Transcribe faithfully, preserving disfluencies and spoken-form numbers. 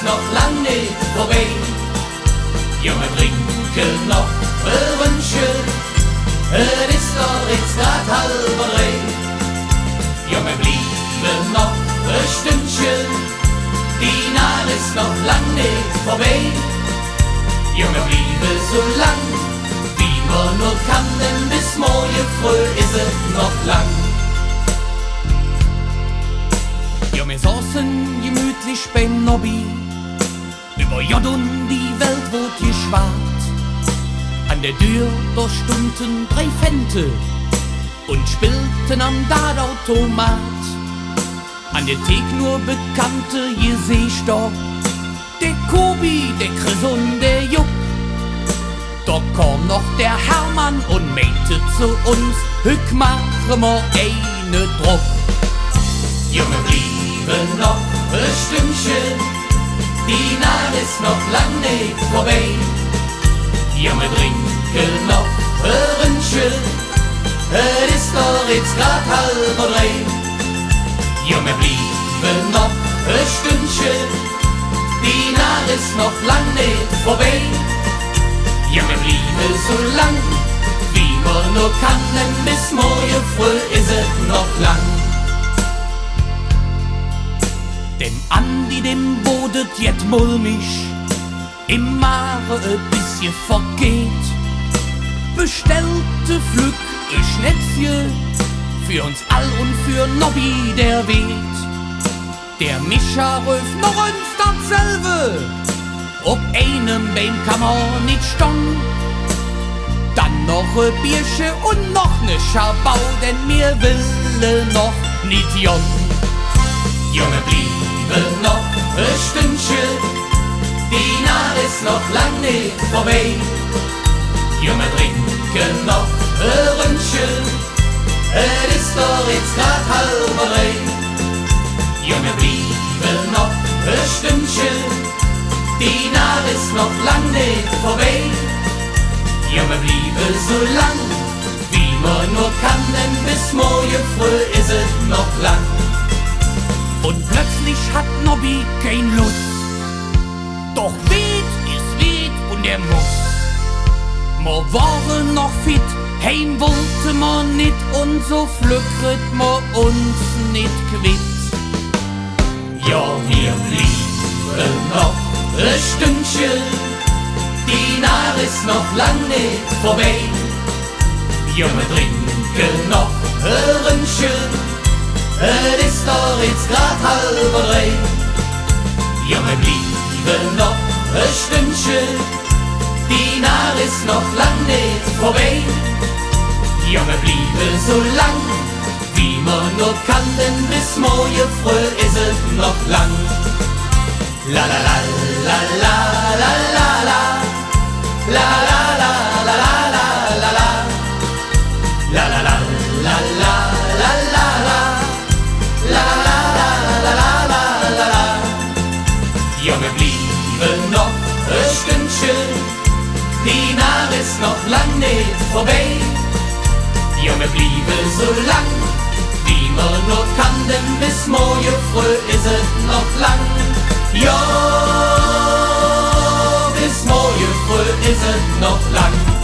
Noch lang nit vörbei. Jo, mer drinke noch e Ründche. Et es doch jetz grad halv drei. Jo, mer blieve noch e Stündche. Die Naach es noch lang nit vörbei. Jo, mer blieve su lang, wie mer nor kann, denn bes morge fröh es et noch lang. Jo, mer soße gemütlich beim Nobby. Üvver Godd un die Welt woodt geschwaad. An der Dür, do stundte drei Fente un spillte am Dart-Automat. An der Thek nor bekannte Geseechter, der Kobi, der Chris un der Jupp. Do kom noch der Hermann un meinte zo uns: Hügg maache mer eine drop. Jo, mer blieve noch e Stündche, die Naach es noch lang nit vörbei. Jo, mer drinke noch e Ründche, et es doch jetz grad halv drei. Jo, mer blieve noch e Stündche, die Naach es noch lang nit vörbei. Jo, mer blieve su lang, wie mer nor kann, denn bes morge fröh es et noch lang. Dem Andi, däm woodt et jet mulmig, im Mage e bessche verkeht, bestellte flöck e Schnätzche för uns all un för Nobby, der weet. Der Mischa röf noch ens datselve: Op einem Bein kann mer nit stonn. Dann noch e Bierche un noch ne Schabau, denn mer welle noch nit gonn. Jo, mer blieve noch e Stündche, die Naach es noch lang nit vörbei. Jo, mer drinke noch e Ründche, et es doch jetz grad halv drei. Jo, mer blieve noch e Stündche, die Naach es noch lang nit vörbei. Jo, mer blieve su lang, wie mer nor kann, denn bes morge fröh es et noch lang. Un plötzlich hät Nobby kein Loss. Doch Weed es Weed un hä muss. Mer wore noch fit, heim wollte mer nit, un su flöck kritt mer uns nit quitt. Jo, mer blieve noch e Stündche, die Naach es noch lang nit vörbei. Jo, mer drinke noch e Ründche, et es doch jetz grad halv drei. Jo, mer blieve noch e Stündche, die Naach es noch lang nit vörbei. Jo, mer blieve su lang, wie mer nor kann, denn bes morge fröh es et noch lang. La la la la la la la la. La la la la la la la la. La la la la la la la la. La la la la la la la la. Jo, mer blieve noch e Stündche, die Naach es noch lang nit vörbei. Jo, mer blieve su lang, wie mer nor kann, denn bes morge fröh es et noch lang. Jo, bes morge fröh es et noch lang.